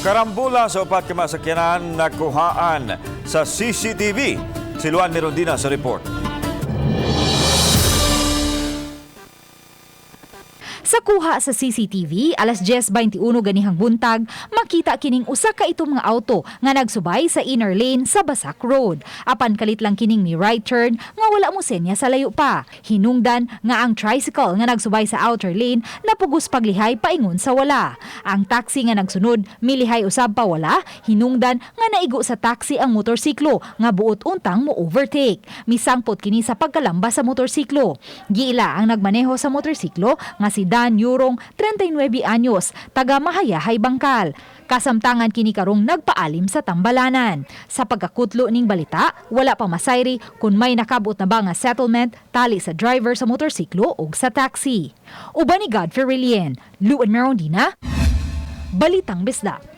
Karambula sa upat ka mga sakyanan nakuhaan sa CCTV. Si Luan Mirondina sa report. Sa kuha sa CCTV, alas 10:21 ganihang buntag, makita kining usa ka itom nga auto nga nagsubay sa inner lane sa Basak Road. Apan kalit lang kining mi right turn nga wala mo senya sa layo pa. Hinungdan nga ang tricycle nga nagsubay sa outer lane napugos paglihay paingon sa wala. Ang taxi nga nagsunod milihay usab pa wala, hinungdan nga naigo sa taxi ang motorsiklo nga buot untang mo overtake. Misangpot kini sa pagkalamba sa motorsiklo. Giila ang nagmaneho sa motorsiklo nga si Dan Yurong, 39 anyos, taga Mahayahay, Bangkal. Kasamtangan kini karong nagpaalim sa tambalanan. Sa pagkakutlo ning balita, wala pa masayri kung may nakabot na ba nga settlement tali sa driver sa motorsiklo ug sa taxi. Uban ni Godfrey Relien, Luan Merondina, Balitang Bisdak.